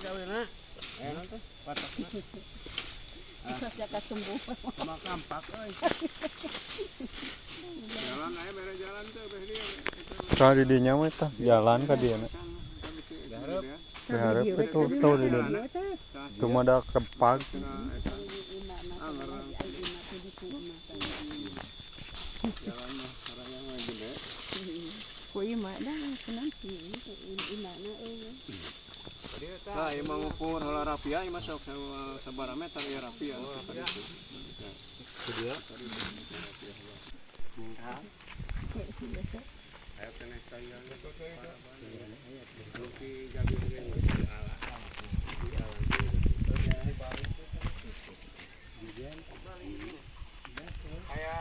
Gawena. Aya naon teh? Patokna. Jaka sembuh. Sama kampak euy. Jalan aya bere jalan teh beh dieu. Ka di dinya mah tah jalan ka dieu. Dihareup itu tuh di dieu. Cuma ada kepag. Jalan mah saraya mah gede. Ku ima dah nanti imana euy. Nah, ieu mah ngukur heula rapia ieu mah sok sabaraha meter ieu rapia. Dieu. Ayo keneh kalian.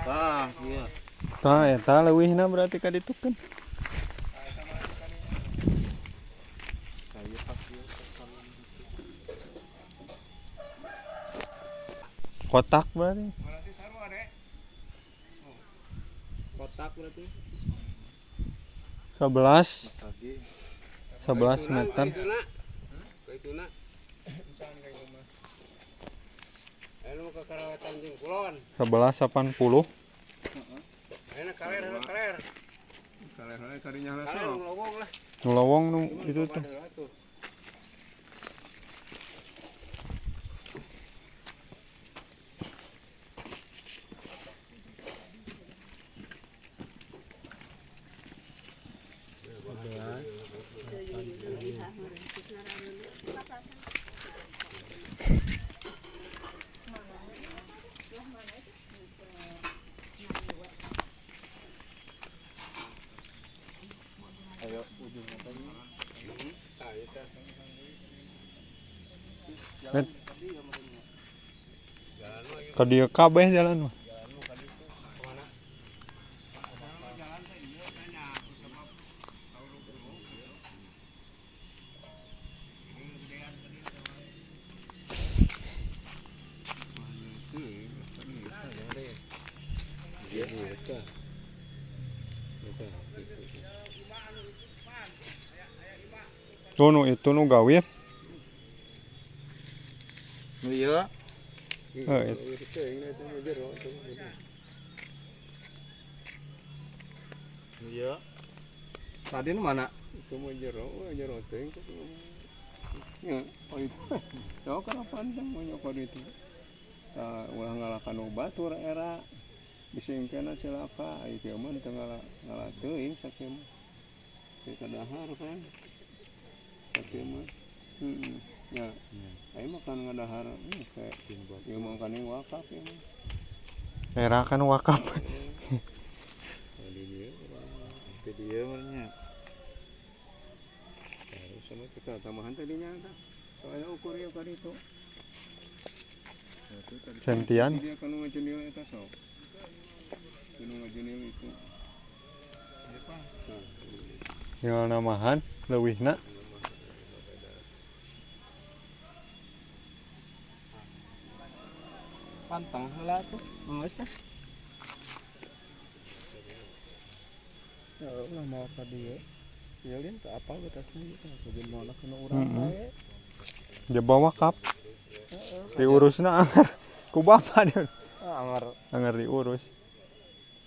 Tah, iya. Tah eta leuwihna berarti ka ditu kan. Kotak berarti. Berarti sarua deh. Kotak berarti. 11 meter. Kaituna. Anu ke Karawetan jeung Kulon. 11.80. Ayeuna kaler heula kaler. Kaler heula kadinya heula sok. Lowong lah. Nu lowong nu itu tuh. Ayo ujungnya tadi. Ka dieu kabeh jalan mah. Tuh nu itu nu gawir. Nu ieu. Heeh, itu. Nu ieu. Tadi nu mana? Itu mah jero, jero teuing. Ya, oh itu. Sok kana pandang mah nyokot itu. Tah ulah ngalakan nu batur era. Bisingkeuna cilaka, ai kieu mah teu ngala teuing sakieu mah. Teu dahar kan. Sakieu mah. Heeh. Ya. Ai mah kan ngadahar kayak ieu mah kan wakaf ieu mah. Era kan wakaf. Di dieu. Di dieu mah nya. Sama kita tambahan tadinya tah. Soalnya ukur ieu ka ditu. Sentian. Dia kan ngajenil eta sok. Kudu ngajenil itu. Tinggal namahan leuwihna. Pantang heula tuh, geus tah. Ya ulah mau ka dieu. Ieu lin teu apal batasna ieu teh kudu moal kana urang bae. Jaba wakaf. Diurusna anggar ku bapak dia. Anggar anggar diurus.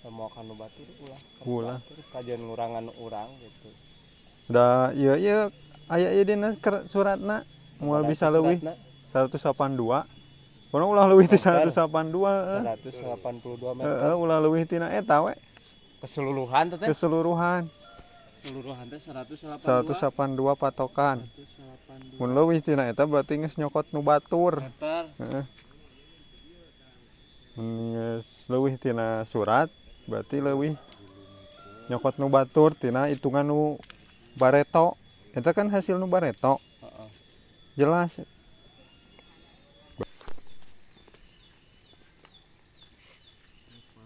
Moal ka nu batur ulah. Ulah. Kajian ngurangan urang gitu. Da ieu ieu aya ieu dina suratna moal bisa leuwih 182. Kono ulah leuwih ti 182. 182 meter. Heeh, ulah leuwih tina eta we. Keseluruhan teh. Keseluruhan. Keseluruhan teh 182. 182 patokan. 182. Mun leuwih tina eta berarti geus nyokot nu batur. Meter. Heeh. Mun geus leuwih tina surat berarti leuwih nyokot nu batur tina hitungan nu bareto. Eta kan hasil nu bareto. Heeh. Jelas.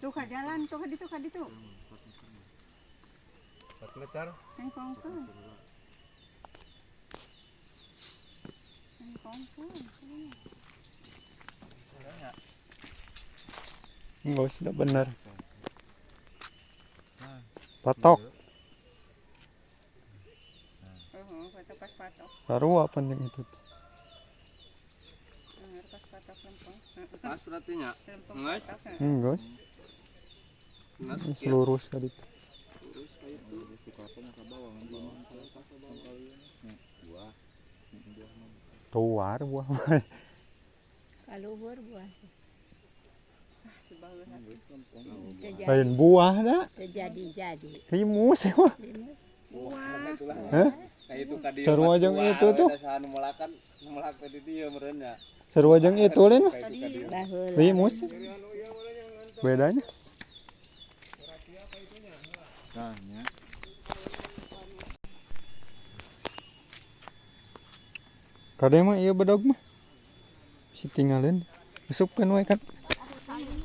Tuh ka jalan, tuh ka ditu, ka ditu. 4 meter. Tengkongkeun. Tengkongkeun. Enggak sudah benar. Patok. Heeh, patok pas patok. Sarua penting itu. Pas berarti nya. Geus. Geus. Geus Lurus ka ditu. Lurus ka itu. Tuar buah mah. Kaluhur buah. Lain buah dah. Terjadi-jadi. Limus ya mah. Buah. Hah? Nah itu ka dieu. Sarua jeung itu tuh. Saha nu melakan, melak teh di dieu meureun nya. Sarua jeung itu lin. Ka itu ka dieu. Baheula. Limus. Bedanya. Tah nya. Kade mah ieu bedog mah. Si tinggalin. Usupkeun we kan.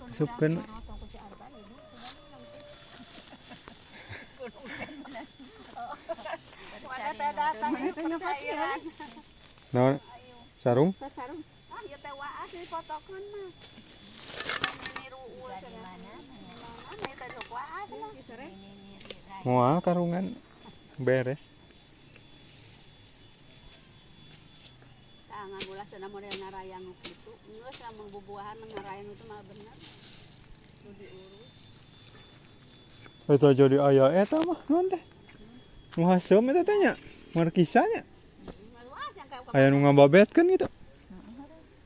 Usupkeun. Naon? Sarung? Sarung. Ah, ieu teh waas dipotokeun mah. Niru ulah cenah. Mana ieu teh sok waas lah. Moal karungan beres. Tah ngagulah cenah model ngarayang nu kitu. Geus lamun bubuahan mah ngarayang itu mah bener. Nu diurus. Eta jadi aya eta mah naon teh? Nu haseum eta teh nya. Markisa nya. Waas yang kayak Aya nu ngababetkeun gitu.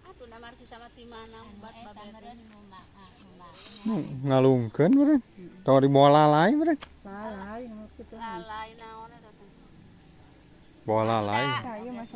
Atuh na markisa mah ti mana obat babet. Ngalungkeun meureun. Tong dibawa lalai meureun. Lalai nu kitu. Lalai naon eta teh. Bawa lalai. Tah ieu mah.